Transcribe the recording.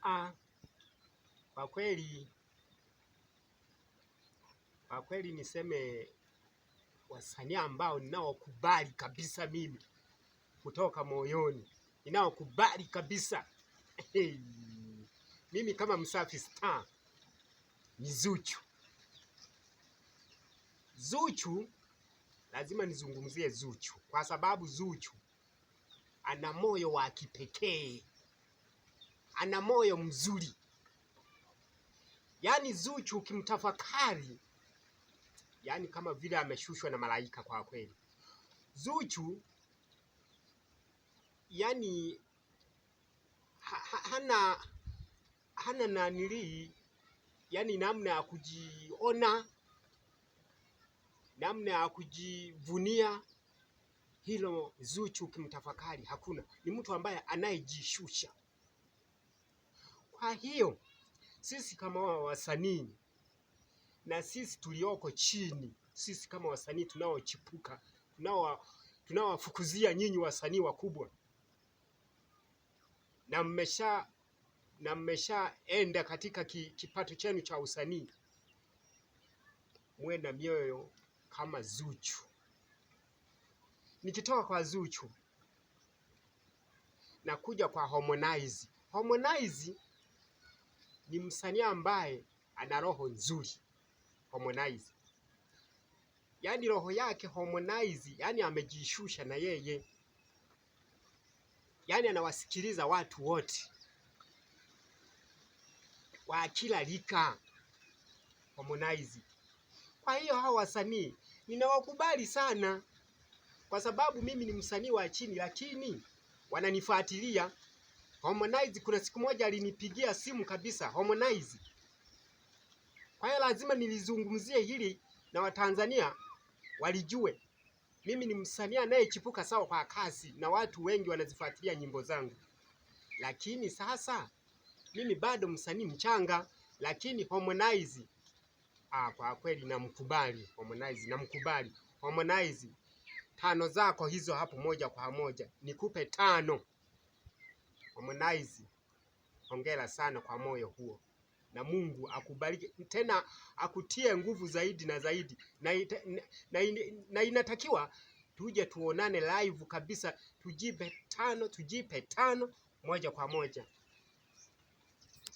Ah, kwa kweli, kwa kweli niseme wasanii ambao ninaokubali kabisa mimi kutoka moyoni, ninaokubali kabisa hey, mimi kama Msafi Star ni Zuchu. Zuchu lazima nizungumzie Zuchu kwa sababu Zuchu ana moyo wa kipekee, ana moyo mzuri. Yaani Zuchu ukimtafakari, yaani kama vile ameshushwa na malaika kwa kweli. Zuchu yani hana hana nanilii, yani namna ya kujiona, namna ya kujivunia. Hilo Zuchu ukimtafakari hakuna, ni mtu ambaye anayejishusha. Kwa hiyo sisi kama wasanii na sisi tulioko chini, sisi kama wasanii tunaochipuka, tunaowafukuzia nyinyi wasanii wakubwa, na mmesha na mmeshaenda katika kipato chenu cha usanii, muwe na mioyo kama Zuchu. Nikitoka kwa Zuchu na kuja kwa Harmonize. Harmonize ni msanii ambaye ana roho nzuri. Harmonize yaani roho yake Harmonize, yaani amejishusha na yeye, yaani anawasikiliza watu wote wa kila rika Harmonize. Kwa hiyo hao wasanii ninawakubali sana, kwa sababu mimi ni msanii wa chini, lakini wananifuatilia. Harmonize kuna siku moja alinipigia simu kabisa Harmonize. Kwa hiyo lazima nilizungumzie hili na Watanzania walijue mimi ni msanii anayechipuka sawa kwa kasi na watu wengi wanazifuatilia nyimbo zangu, lakini sasa mimi bado msanii mchanga, lakini Harmonize kwa kweli namkubali Harmonize, namkubali Harmonize. Tano zako hizo hapo moja kwa moja, nikupe tano. Harmonize, hongera sana kwa moyo huo, na Mungu akubariki tena akutie nguvu zaidi na zaidi, na, na inatakiwa tuje tuonane live kabisa, tujipe tano, tujipe tano moja kwa moja.